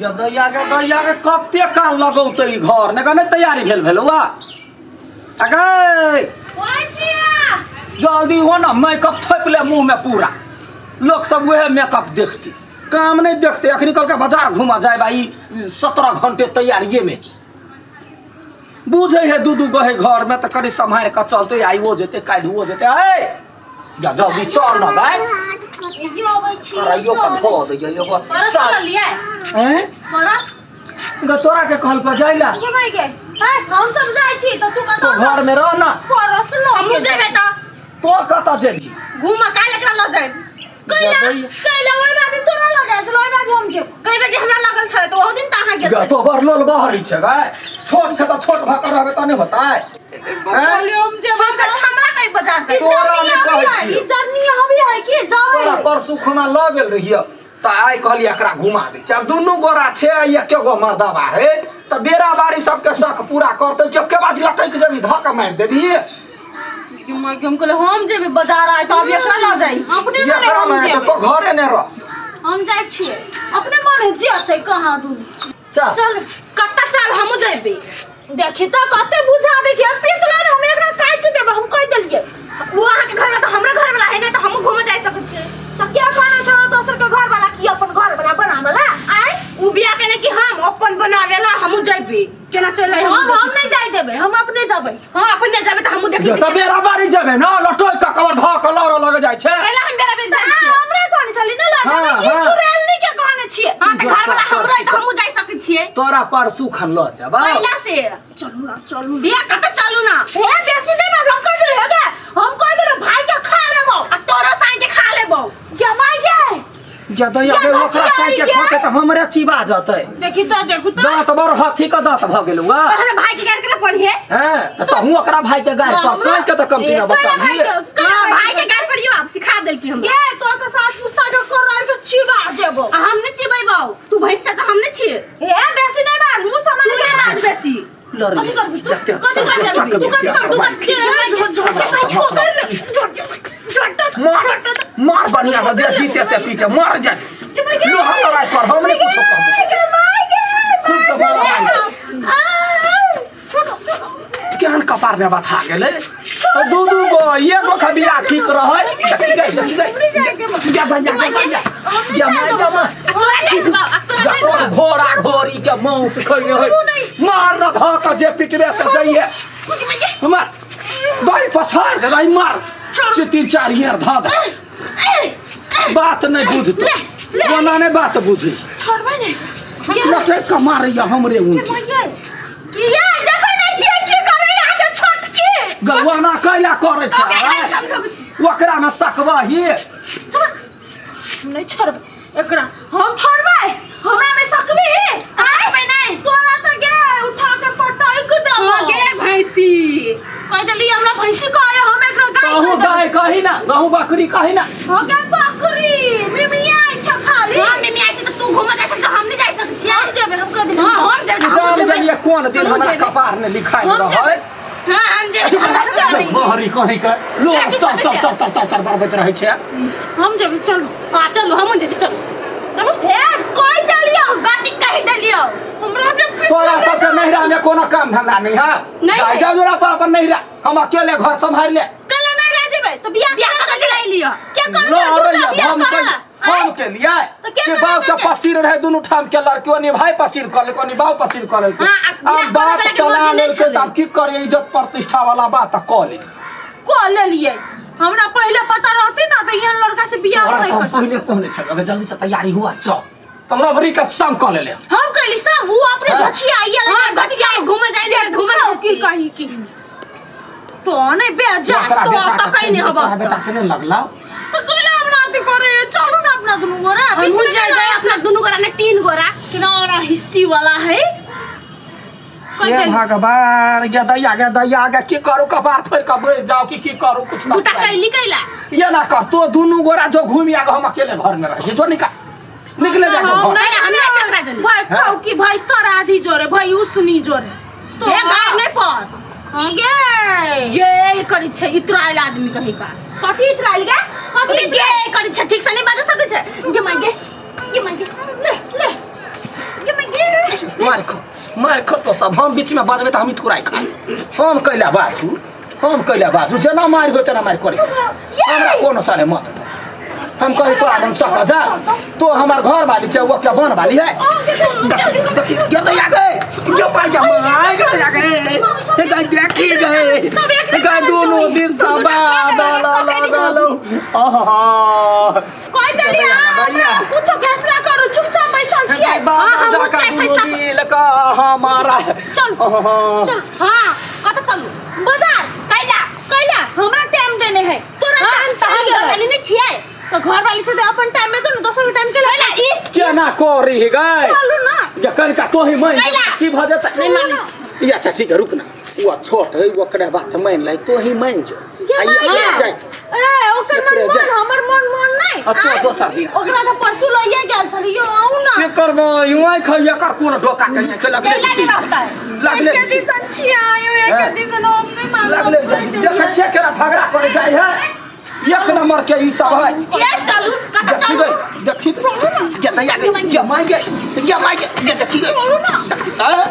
गदैया गदैया के कते काल लगौते ई घर ने नहि तैयारी भेल भेल वा अगे जल्दी हो ना मेकअप थोपि ले मुँह में पूरा लोग सब वह मेकअप देखते काम नहीं देखते अखनी कल के बाजार घूमा जाए भाई 17 घंटे तैयारिये में बुझे है दू दू गो है घर में तो करी सम्हार के चलते आई वो जेते काल्हि वो जेते ए जा जल्दी चल ना भाई यो अबै छी कराइयो का धो दे एगो परस साल लऽ लियै हैं परस ग तोरा के कहल को जाइला के भाई गे हैं हम सब जाइ छी त तू तो कतऽ घर में रह ना परस लऽ हमहूँ जेबै तऽ तो कतऽ जेबही घूमऽ काल्हि एकरा लऽ जायब कैला गदैया। कैला ओइ बाजी तोरा लगल छल ओइ बाजी हम जेब कई बजे हमरा लगल छलै तऽ ओहो दिन तऽ अहाँ गेल ग छलियै। तो बर लोल बहरी छै गाय छोट छै तऽ छोट भऽ कऽ रहबे तऽ नहि होतै हैं? बोलियो हम जेब हम कहै छी, हमरा कई बाजार जाय तोरा नहि कहै छियौ। ई जर्नी हबी है कि तोरा जाबै परसू खुना लऽ गेल रहियै तऽ आइ कहलियै एकरा घुमा दै छै आब दुनू गोरा छै आ एके गो मर्दबा है तऽ बेरा बारी सबके शख पूरा करतै कि एके बाजी लटकि जेबही धऽ कऽ मारि देबही माय हम कहले हम जेबै बाजार आइ तऽ अब एकरा लऽ जाइ अपने मने एकरा हम मारि जेबै तो घरे नहि रह हम जाइ छियै अपने मने जेतै कहाँ दुनू चल चल कत्ता चल हमहूँ जेबै देखी तऽ कते बुझा दै छियै पीतलो ने हम एकरा काटि देबै हम कहि देलियै ओ अहाँके घर तऽ हमरा घर वाला है ने तऽ हमहूँ घूमे जाइ सकै छियै तऽ के कहने छौ दोसर के घर वाला की अपन घर वाला बनावला आइ उ बियाह केने कि हम अपन बनावेला हमहूँ जेबै केना चल हम हम नहीं जाय देबै हम अपने जेबै हां अपने जेबै तऽ हमहूँ देखै तऽ बेरा बारी जेबै ने लटोइ कऽ कवर धऽ कऽ लड़ऽ लग जाइ छै कैला हम बेरा बेर जाइ छियै हमरे कहने छली ने लऽ हाँ, जेबै की हाँ। चुड़ैल नहीं के कहने छियै हां तऽ घर वाला हमरो है तऽ हमहूँ जाइ सकै छियै तोरा परसू खन लऽ जेबै कैला से चलू ना चलू बियाह कतऽ चलू ना हे बेसी नहीं बात हम कह देलियै हे गे हम कह देलियै भाई के खा लेबौ आ तोरो साई के खा लेबौ जमाई गे गदैया गे या ओकरा साइ के बचिया खोते तऽ हमरे चिबा जेतै देखी तो देखू तो दाँत बड़ हाथी के दाँत भऽ गेलौ गा तऽ हमरा भाई के गारि केना पढ़िए हैं तऽ तहूँ ओकरा भाई के गारि पर साइ के तऽ कमती ना बचा लिए हां भाई के गारि पढ़ियो आप सिखा देलकी हमरा गे तो तो सास पुस्ता के कर के चिबा जेबौ आ हम नहीं चिबैबौ तू भैंस से तऽ हम नहीं छियै हे बेसी नहीं बाज मुंह तू सम्हाल नहीं के बाज बेसी लड़ कथी करबी तू? जते कथी करबी सक तू? बेसी कथी करबी? तू कथी करबी? मार मार बढ़िया से जे जीते से पीटे मार जा लोहा लड़ाई कर हम नहीं कुछो कहबो खूब तो मार केहन कपार ने बथा गेलै दू दू गो एगो के बियाह ठीक रहै देखी गई देखी गई जा भैया जा भैया जा माय जा माय आ तोरा जाय देबौ आ तोरा जा जाय तोर देबौ घोड़ा घोड़ी के मांस खैने है मार न धऽ के जे पिटबे से जाइए मार दही पसार दे दही मार से तीन चार ईयर धऽ दे बात नहीं बुझतो ओना नहीं बात बुझी छोड़बै ने लटक के मारैया हमरे उनटी किया देखै नहि छियै की करै अहाँके छोटकी गवाना कैला करै छै ओकरा आँय? समझबै छी ओकरा में सकबा ही नहि छोड़बै एकरा हम छोड़बै हमरा में सकबी सकबै नहि। तोरा तऽ गे उठा के पटक देबौ हां गे भैंसी कहि देली हमरा भैंसी कहै हम एकरा गाय कहूँ गाय कही ना गहूँ बकरी कही ना हो गे बकरी मिमिया छै खाली हां मिमी आई छै तऽ तू घूमऽ जाइ सकै हम नहीं जाइ सकै छियै हम जेबै हम कहि देली हां हम जेबै हमहूँ जान जेबै गेलिए कोन दिन हमहूँ हमरा जेबै। कपार ने लिखायल हम रहै हां हम जेबै हमरा जेबै। बहरी कहीं के लोग चल चल चल चल चल चल बरबैत रहै छै हम जेबै चलू हां चलू हमहूँ जेबै चलू चलू हे कहि देलियौ गति कहि देलियौ हमरा जे तोरा सबके नैहरा में कोनो काम धंधा नहीं है नहीं है। जा जरा पर अपन नैहरा हम अकेले घर संभाल ले कल नहीं रह जेबै तऽ बियाह बियाह कऽ के लै लिअ के लो करतै रैया बियाह हम करला हम के लिए तऽ के कि करतै बाप के के? पसीर रहे दुनू ठाम के लड़की ओनी भाई पसीर कर लेलकै ओनी बाप पसीर कर लेलकै हाँ, आ आ बियाह बाप करैवला के चला मर्जी नहि लेलकै छलै। तऽ आब की करियै इज्जत प्रतिष्ठा वाला बात कऽ लेली कऽ लेलियै हमरा पहिले पता रहतै ना तऽ एहन लड़का से बियाह तोरा नहि तऽ हम करतै पहिले कहने छलियै अगर जल्दी से तैयारी हुआ चल तऽ लवरी के संग कऽ लेले हम कहली सब वो अपने हाँ। घचिया आइए हां घचिया घूमे जाइ ले घूमे की कही की तो नहीं बेजा ओकरा तो बेटा तो के कहीं नहीं हबो। तोरा बेटा के नहीं लगला तो कहला हमरा अथी करे चलू ना अपना दुनू गोरा हमहूँ जेबै अपना दुनू गोरा ने तीन गोरा किनारा हिस्सी वाला है कहि हे देली। भगवान गे दैया गे दैया गे की करू कपार फोड़ के बैठ जाओ कि की करू कुछ दूटा बात कैली कैला ये ना कर तो दुनू गोरा जो घूमि आगे हम अकेले घर में रह जो निकाल निकले जाके हम घर नहीं कैला, हम नहीं चकरा जनी। भाई खाओ की भाई सराधी जोरे भाई उसनी जोरे तो हे गाय नहीं पर हाँ गे ये करी छै इतराइल आदमी कही का कथी इतराइल गे कथी कथी गे करी छै ठीक से नहीं बाजऽ सकै छै गे माय गे गे माय गे ले ले गे मार खो, मार खो तो सब। हम बीच में बजबै तऽ हम थुराइ खा। हम कैला बाजू, हम कैला बाजू, जेना मारि हो तेना मारि करै छै। हमरा कोनो साले मत दे। हम कही तो अपन सक जा तो हमार घर वाली छै, वो क्या बन वाली है। देखी गया गए जो पाई गया माय गया गए हे गए देखी गए गए दोनों दिशा बादल लगल। आहा कह देलियै अहाँ भैया। हमरा कुछो फैसला करू, चुपचाप बैसल छियै। बाबा हाँ, हमहूँ जाकर चाहे दुनू फैसला मिल कऽ हमारा चल। आहा। चल। हाँ, कतऽ चलू? बाजार। कैला? कैला हमरा टाइम देने है, तोरा हाँ, टाइम तऽ हम चल घर गेलै। वाली नहि छियै। तो घर वाली से तो अपन टाइम में तो ना दोसर के टाइम के कैला जी? केना करी हे गए? चलू ना। या कनिका तोही मान कैला? की भऽ जेतै? नहि मानै छी। ई अच्छा ठीक है, रुक ना, ओ छोट है, ओकरे बात मान ले, तोही मान जो। गे आ ई माय गे। जाय। ए ओकर मन एकरे मन जाय। हमर मन मन नहीं। आ तो दोसर दिन। ओकरा तो परसू लइए गेल छलियो, आउ ना। के करबो युआई खइया कर कोनो डोका के नहीं लगले। कैला नहि रहतै। लगले एके दिसन छियै आयो, एके हैं? दिसन हम नहीं मानब। लगले देखै छियै केना झगड़ा करे जाइ है। एक नंबर के ई सब है। ये चलू, कतऽ देखी चलू? गई, देखी गई, गे दैया गई, गे माय गे, गे माय गे, गे देखी गई। चलू ना। देखी, हैं?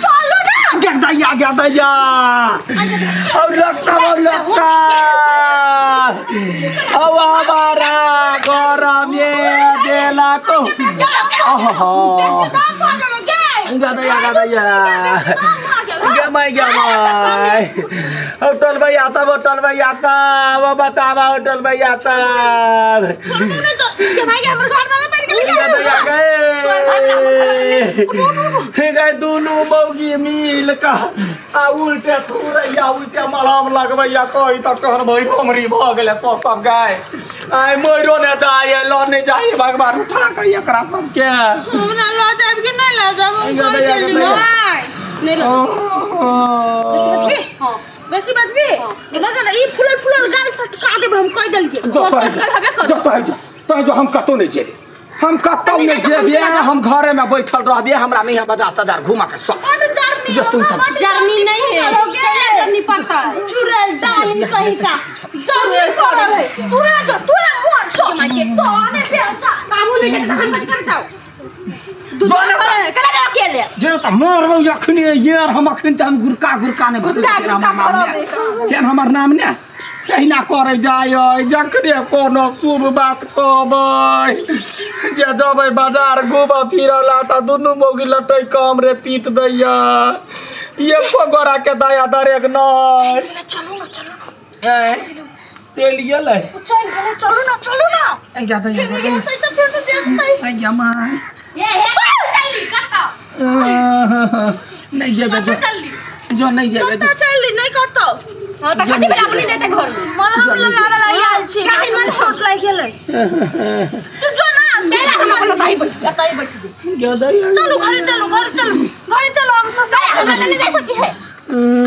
चलू ना। गे दैया, गे दैया, और रक्षा, और रक्षा, और हमारा घर में देला को। आहा। दाम भऽ गेलै गे। गे दैया, गे दैया, गे माय, गे माय, होटल भैया सब, होटल भैया सब, बचावा होटल भैया सब। छोड़ू नहीं तो गे भाई के हमर घर वाला बन गेलै। गे दैया गए, गए दुनू मौगी मिल कऽ आ उल्टे थुरैया, उल्टे मलहम लगबैया। कही तऽ कहन भई भमरी भऽ गेलै तो सब गाय। आइ मरियो ने जाय, लऽ नहि जाय, भगवान उठा कऽ एकरा सबके। हमरा लऽ जायब कि नहि लऽ जायब? हम गे कहि दैया, गे देलियै। दैया। नहि लऽ जाउ। बेसी बजबी? हाँ। बेसी बजबी लगन ई फुलल फुलल गाल सटका देब, हम कहि देलियै। जो तोहे कल हबे करू। जो तोहे जो, तोहे जो, हम कतौ नहि जेबै, हम कतौ नहि जेबै, हम घरे में बैठल रहबै। हमरा नहीं है बाजार ताजार घुमा के सब। बड जर्नी। जो तुम सब- बड जर्नी नहीं है। चलो गे। कैला जर्नी पड़ता है? चुड़ैल डाइन कहीं का जर्नी पड़ल है। तूरा जो तूरा मोर जो माय के। तो ने बेचा। बाबू नहीं जाते तऽ हम कथी करे जाउ? दू जो ना- केला जाउ अकेले? जे तऽ मारबौ अखने यार, हम अखन तऽ हम गुरका गुरका नहि भरबै। गुरका केना हमर गुरका नाम भरबै। ने, केहन हमर नाम ने एहिना करै जाइ है। जखने कोनो शुभ बात कहबै जे जबै बाजार घूमऽ फिरऽ ला तऽ दुनू मौगी लटै कऽ हमरे पीट दैया। एको गोरा के दया दरेग नहि। चलू ना, चलू ना। ऐं, चलि गेलै। चल गेलै, चलू ना, चलू ना। गया दैया, फिर गेलै तऽ फिर तऽ देखतै। गया माय। हे हे, चलली कतऽ? नहि जेबै। कतऽ चलली? जो नहि जेबै। कतऽ चलली? नहि कतौ। हाँ, तऽ कथी भेल अपने जेतै घर में? मलहम लगावे ला आयल छी। काहे मलहम? चोट लागि गेलै। तू जो ना। कैला हम अपन भाई बैठ एतै बैठ गया दैया। चलू घरे, चलू घरे, चलू घरे, चलू। हम ससुर हमरा लग नहि जा सकी है।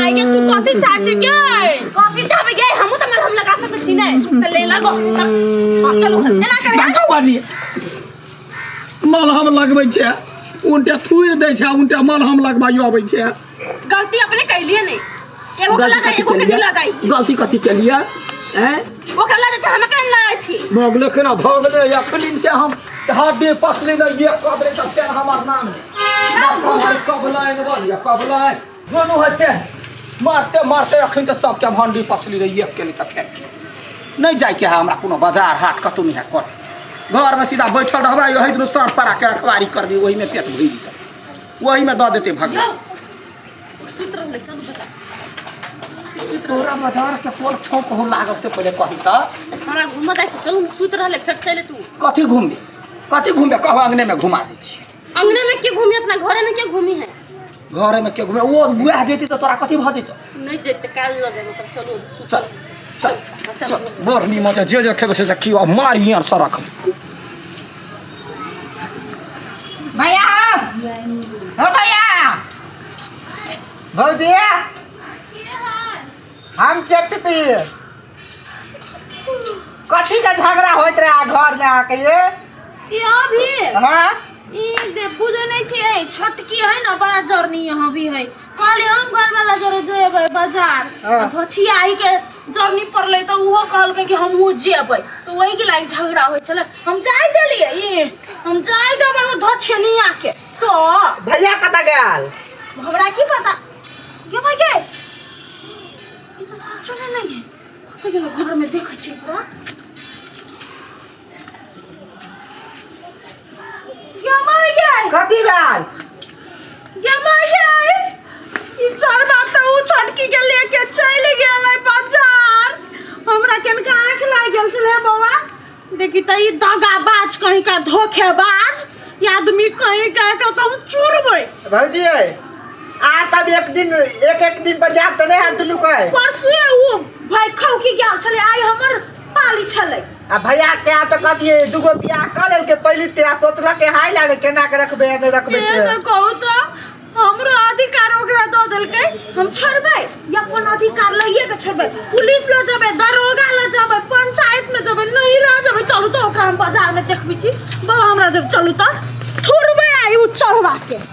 आइ गे, तू कथी चाहै छी गे? कथी चाहबै गे? हमहूँ तऽ मलहम लगा सकै छी ने, तऽ ले लगो। हाँ, चलू घर एना करे। भागो बानी, मलहम लगबै छै, उनटे थुरि दै छै, उनटे मलहम लगबाइयो अबै छै। गलती अपने कैलिए नहीं, एगो के लगा, एगो के नहीं लगाई। गलती कथी केलिए? हैं? ओकरा लगा छै, हम केना लगाई छी? भऽ गेलै, केना भऽ गेलै? अखन के हम हड्डी पसली नहि एक कबरे तऽ फेर हमर नाम नहि कबलाइन बोलिए कबलाइन। दुनू हेतै मारते मारते अखन तऽ सबके हम हड्डी पसली रही एक के नहि तऽ फेर नहि जाइके है हमरा कोनो बाजार हाट कतहु नहि है कर। घरमे सीधा बैठल रहबै, ओहि दुनू साँढ़ पारा के रखवारी करबै, ओहिमे पेट भरि जेतै, ओहिमे दऽ देतै भगवान। यौ, सुति रहलै, चलू बता। तोरा बाजार के कोन छौक हो लागल से पहिले कही तऽ। हमरा घूमऽ जाय के, चलू, सुति रहलै, फेर चलि तू। कथी घूमबे, कथी घूमबे? कहब अंगने में घुमा दै छी। अंगने में के घूमी? अपना घरे में के घूमी है? घरे में के घूमे? ओ वएह जैती तऽ तोरा कथी भऽ जैतौ? नहीं जेतै, काल्हि लऽ जेबै तब। चलू, सुतल। चल चल चल, बड़ नीमन छै। जे जे खेबै से से खियो, मारि यार सड़क। भैया हो, भैया, भौजी, हम चटपी। कथी के झगड़ा होइत रहे घर में आके ये? ई अभी? हाँ। ई दे बुझे नहीं छियै, छोटकी है ना, बड़ा जरनी यहाँ भी है। कहली हम घर वाला जरे जेबै बाजार। हाँ। धोछियाही के जरनी पड़लै तऽ उहो कहलकै कि हमहूँ जेबै, तऽ वही के लागि झगड़ा होइ छलै। हम जाय देलियै, ई हम जाय देबै ओ धोछियनिया के तो गेलो। भैया कतऽ गेल? हमरा की पता के भाई के, ई तऽ सोचले नहीं है। कतऽ गेलो? घर में देखै छी ओकरा। गे माय गे। कथी भेल? गे माय गे, ई चरबा तऽ उ छोटकी के लेके चलि गेलै बाजार। हमरा केनका आँखि लागि गेल छलै बौआ। देखी तऽ ई दगाबाज कहीं का, धोखेबाज ई आदमी कहीं का। एकरा तऽ हम चुरबै। भौजी आ तब एक दिन एक एक दिन पर जायब तऽ नहि हैत दुनू के। परसुए उ भाई खौकी गेल छलै, आइ हमर पाली छलै। आ भैया के तऽ कथी दूगो बियाह कऽ लेलकै पहली तेरा सोचलक हाय लागे केना के रखबै आ नहि रखबै। से तऽ कहू तऽ हमरो अधिकार ओकरा दऽ देलकै। हम छोड़बै या अपन अधिकार लइए के छोड़बै? पुलिस लऽ जेबै, दरोगा लऽ जेबै, पंचायत में जेबै, नैहरा जेबै। चलू तऽ ओकरा हम बाजार में देखबै छी। बौआ, हमरा जब चलू तऽ थुरबै आइ उ चढ़वा के।